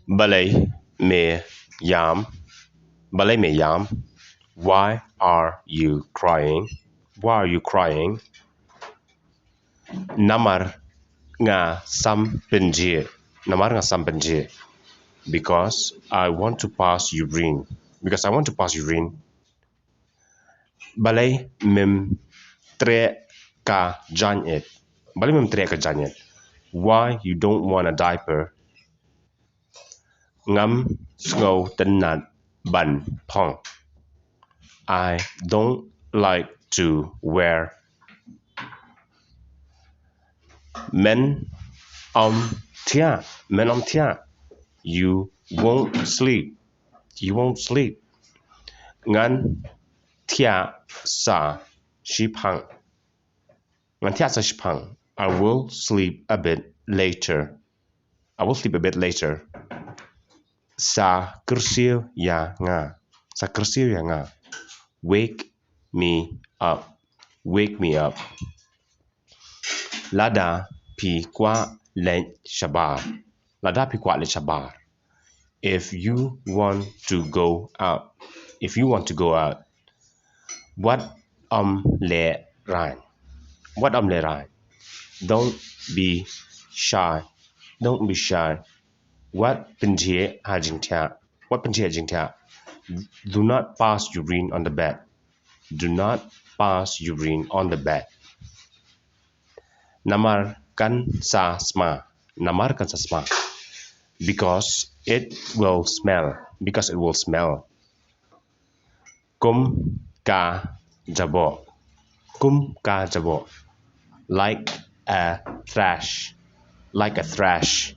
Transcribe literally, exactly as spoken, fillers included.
Balei me ïam? Balei me ïam? Why are you crying? Why are you crying? Namar nga sam pynjhieh. Namar nga sam pynjhieh. Because I want to pass urine. Because I want to pass urine. Balei mem treh ka jaiñ-ïit? Balei mem treh ka jaiñ-ïit? Why you don't want a diaper? Ngam sngew tynnad ban phong. I don't like to wear. Men ym thiah, men ym thiah. You won't sleep. You won't sleep. Ngan thiah sa shiphang. Ngan thiah sa shiphang. I will sleep a bit later. I will sleep a bit later. Sa kyrsiew ïa nga. Sa kyrsiew ïa nga. Wake me up. Wake me up. Lada phi kwah leit shabar. Lada phi kwah leit shabar. If you want to go out. If you want to go out. Wat ym lehraiñ. Wat ym lehraiñ. Don't be shy. Don't be shy. Wat pynjhieh ha jingthiah. Wat pynjhieh ha jingthiah. Do not pass urine on the bed. Do not pass urine on the bed. Namar kan sa sma. Namar kan sa sma. Because it will smell. Because it will smell. Kum ka jaboh. Kum ka jaboh. Like a thrush. Like a thrush.